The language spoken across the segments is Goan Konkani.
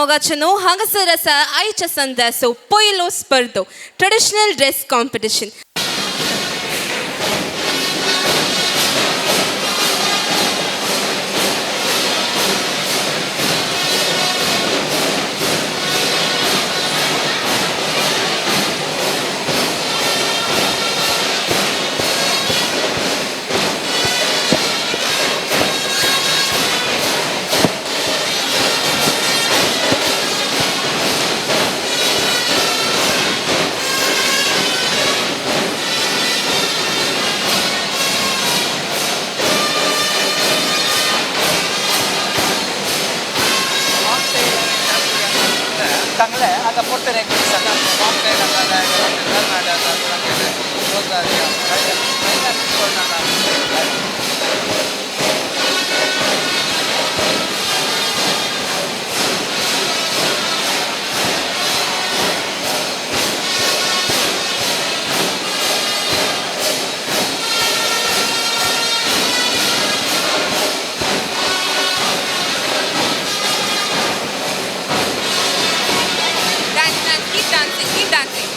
मोगाचेनो, हांगासर आसा आयच्या संदाचो पयलो स्पर्धो, traditional dress competition. चांगलं आहे. आता पोर्टर एक Dance, dance, keep dancing, keep dancing.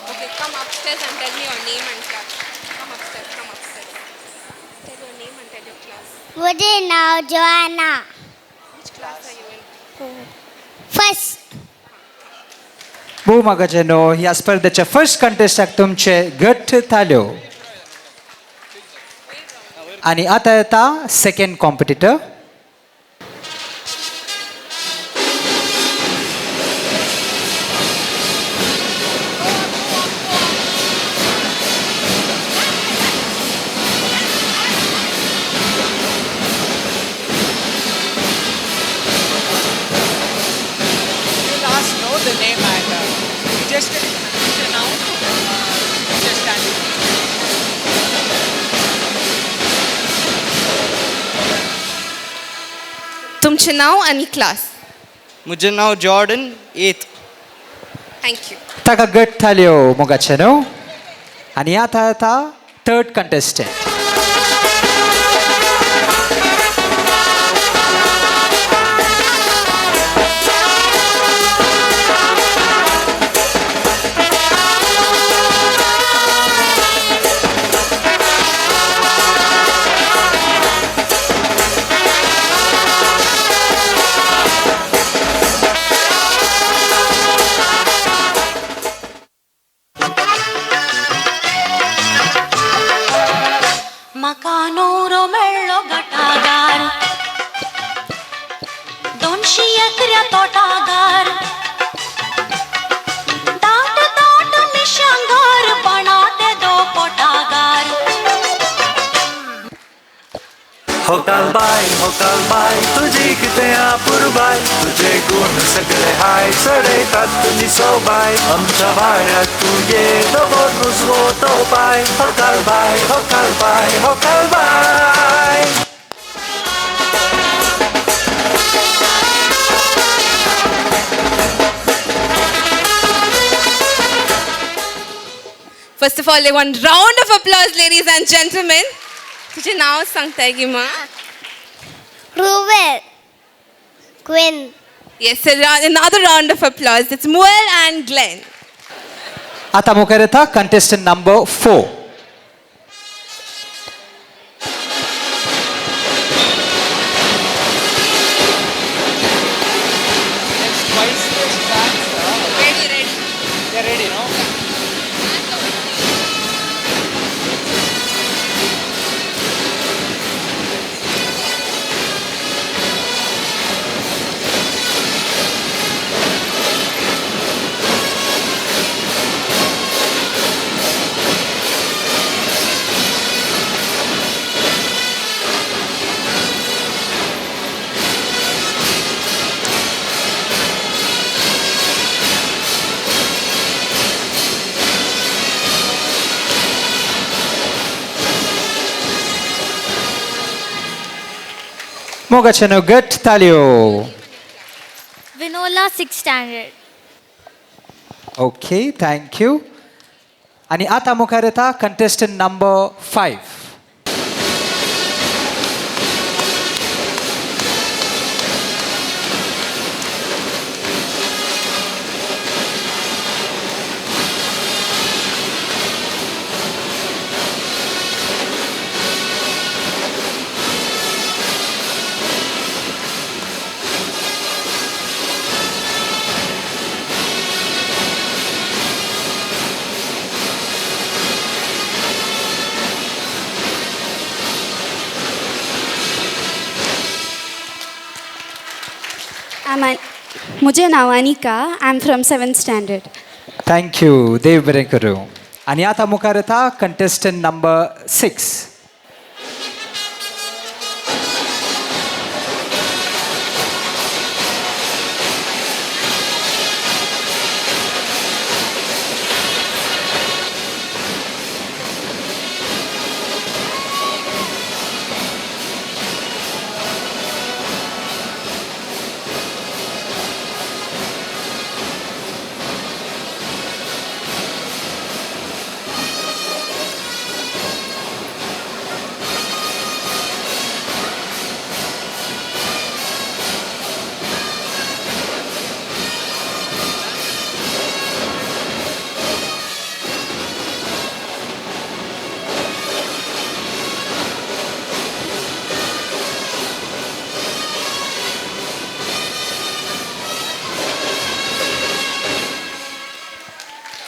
Okay, come upstairs and tell me your name and class. Come upstairs, come upstairs. Tell your name and tell your class. मुझे नाव Joanna. Which class are you in? First. भोव मोगाचेनो, ह्या स्पर्धेच्या फर्स्ट कंटेस्टाक तुमचे घट्ट थाल्यो. आनी आतां येता second competitor. Last know the name and just now just standing. तुमचें नांव आनी क्लास. म्हजें नांव जॉर्डन, एथ. Thank you. ताका घट्ट थाल्यो मोगाचेनो. आनी आतां येता थर्ड कंटेस्टंट. म्हाका न्हवरो मेळ्ळो गटागार, 200 एकऱ्या तोटागार, दाट दाट मिशांगार, पणा ते दो पोटागार. होकाल बाय, होकाल बाय, तुझी कितें अपुरबाय, तुझे गुण सगळे हाय, चडयतात तुजी सोबाय, आमच्या वाड्याक तूं ये, दवर नुजवो तो पाय. होकाल बाय, होकाल बाय, होकाल बाय. First of all, one round of applause, ladies and gentlemen. तुझे नाव सांगताय की मा? Ruel Quinn. Yes, another round of applause. It's Muel and Glenn. आतां मुखार येता contestant number 4. Ready, ready. Ready no. मोगाचेनो, घट्ट थाल्यो. Vinola, six standard. Okay, thank you. आनी आतां मुखार येता कंटेस्टंट नंबर 5. मुझे नाव Anika. I am from 7th standard. Thank you. देव बरें करूं. आनी आतां मुखार येता कंटेस्टंट नंबर 6.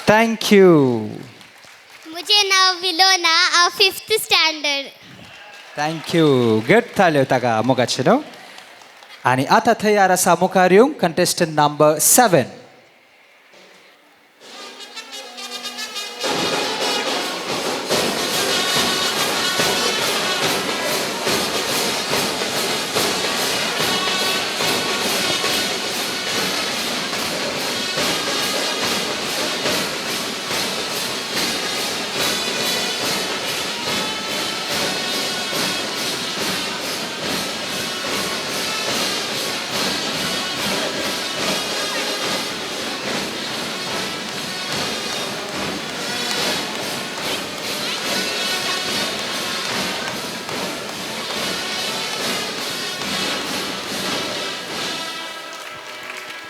Thank you. मुझे नाव विलोना, हांव 5th standard. Thank you. गट ताल्यो ताका मोगाचे न्हू. आनी आतां तयार आसा मुखार येवंक कंटेस्टंट नंबर 7.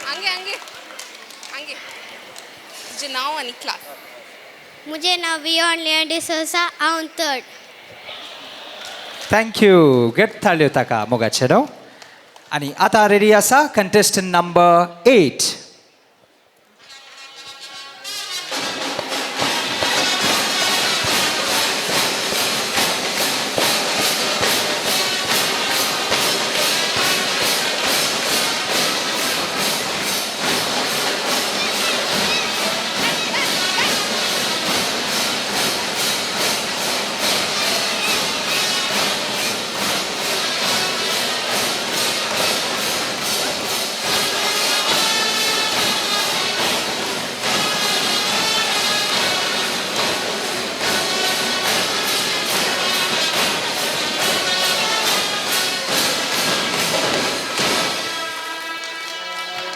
हंगे हंगे हंगे. तुझे नाव आणि क्लास. मुझे नाव वियोन लियन डिसोसा, हांव 3rd. Thank you. गट ताल्यो ताका मोगाचे न्हू. आनी आतां रेडी आसा कंटेस्टंट नंबर 8.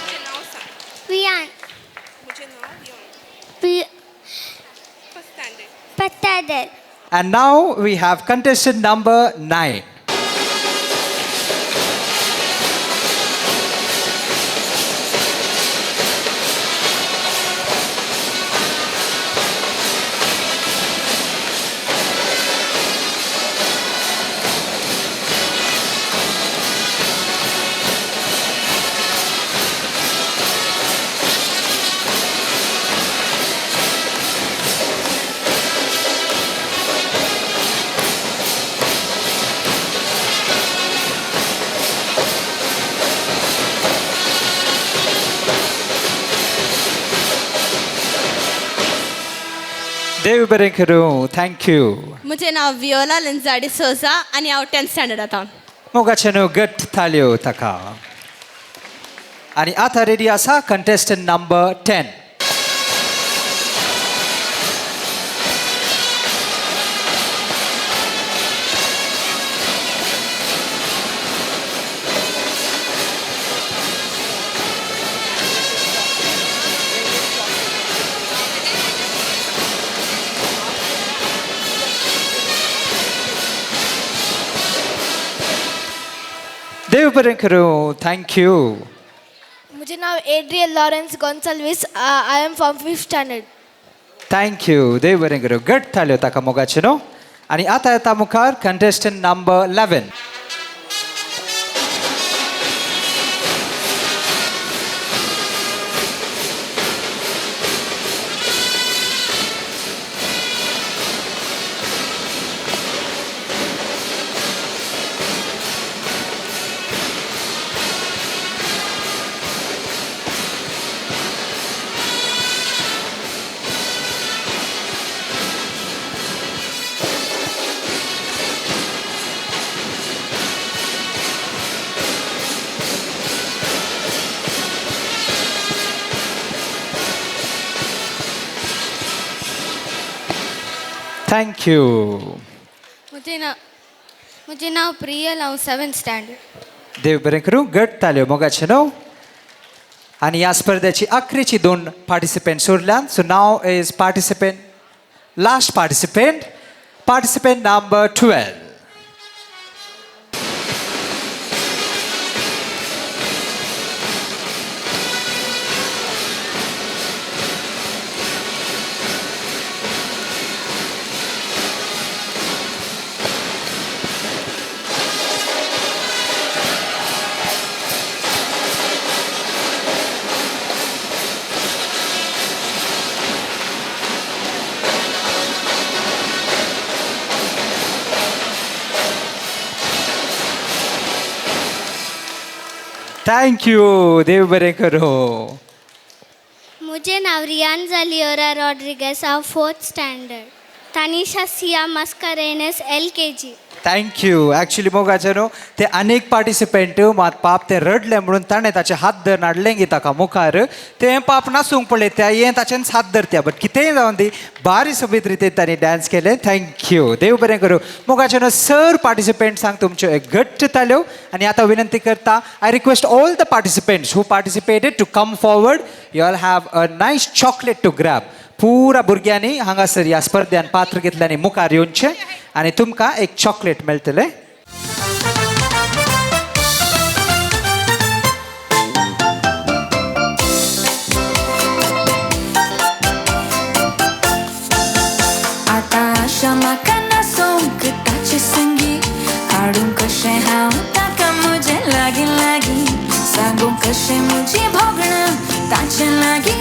मुझे नाव सांग. वियान. मुझे नाव वियोन. First standard. Standard. And now we have contestant number 9. देव बरें करूं. Thank you. मुझे नाव वियोला लिंजा डिसोजा आनी हांव 10th standard आतां. मोगाचे न्हू गट ताल्यो ताका. आनी आतां रेडी आसा कंटेस्टंट नंबर 10. देव बरें करूं. Thank you. म्हजें नांव Adriel Lawrence Gonsalves. I am from fifth standard. Thank you. देव बरें करूं. घट थाल्यो ताका मोगाचे न्हू. आनी आतां येता मुखार कंटेस्टंट नंबर 11. Thank you. म्हजें नांव प्रियल. हांव सेवन्थ स्टँडर्ड. देव बरें करूं. घट ताल्यो मोगाचे न्हू. आनी ह्या स्पर्धेची अखरेची 2 पार्टिसिपेंट्स उरल्यात. So now is participant last participant, participant number 12. Thank you. देव बरें करूं. म्हजें नांव रियान जालियोरा रॉड्रिगस. हांव fourth standard. Tanisha Siya Mascarenhas LKG. Thank you. Actually मोगाचे न्हू ते अनेक पार्टिसिपेंट मात पाप ते रडले म्हणून ताणें ताचे हात धरून हाडलें गी ताका मुखार. तें पाप नासूंक पळयता हें ताचेन हात धरत्या, बट कितेंय जावन दी बारी सोबीत रितीन तांणी डान्स केलें. Thank you. देव बरें करूं. मोगाचे न्हू सर पार्टिसिपेंट्सांक तुमच्यो एक घट्ट ताल्यो. आनी आतां विनंती करता, I request all the participants who participated to come forward. You all have a nice chocolate to grab. पुरा भुरग्यांनी हांगासर ह्या स्पर्ध्यान पात्र घेतल्यानी मुखार येवचें आनी तुमकां एक चॉकलेट मेळटलें. आतां आशा म्हाका नासोंक ताचे संगी हाडूंक कशें हांव ताका म्हजें लागीं लागीं सांगूंक कशें म्हजी भोगणां ताचे लागीं.